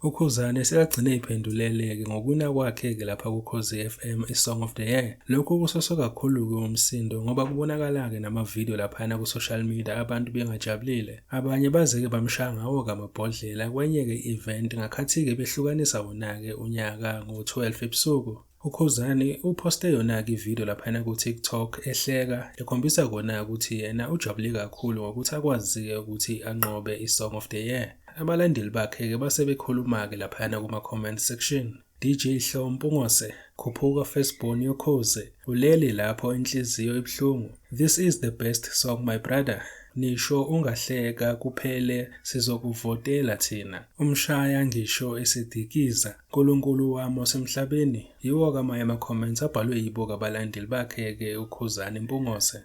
uKhuzani sekagcine iphenduleleke ngokuna kwakhe-ke lapha kuKhozi FM iSong of the Year. Lokhu kusoswe kakhulu-ke umsindo ngoba kubonakala-ke namavidiyo laphana ku-social media abantu bengajabulile. Abanye baze-ke bamshaya ngawo-ke amabhodlela kwenye-ke i-event ngakhathi-ke behlukanisa wona-ke unyaka ngo-12 ebusuku. uKhuzani uphoste yona-ke ividiyo laphana ku-TikTok ehleka ekhombisa kona ukuthi yena ujabule kakhulu ngokuthi akwazi-ke ukuthi anqobe iSong of the Year. Abalandeli bakhe-ke base bekhuluma-ke laphana kuma-comment section. DJ Mpungose, khuphuka firstborn yokhozi, ulele lapho inhliziyo ibuhlungu. This is the best song my brother. Nisho ungahleka kuphele sizokuvotela thina. Umshaya ngisho esidikiza. Nkulunkulu wami osemhlabeni. Yiwo-ke amanye ama-comments abhalwe yibo abalandeli bakhe-ke uKhuzani Mpungose.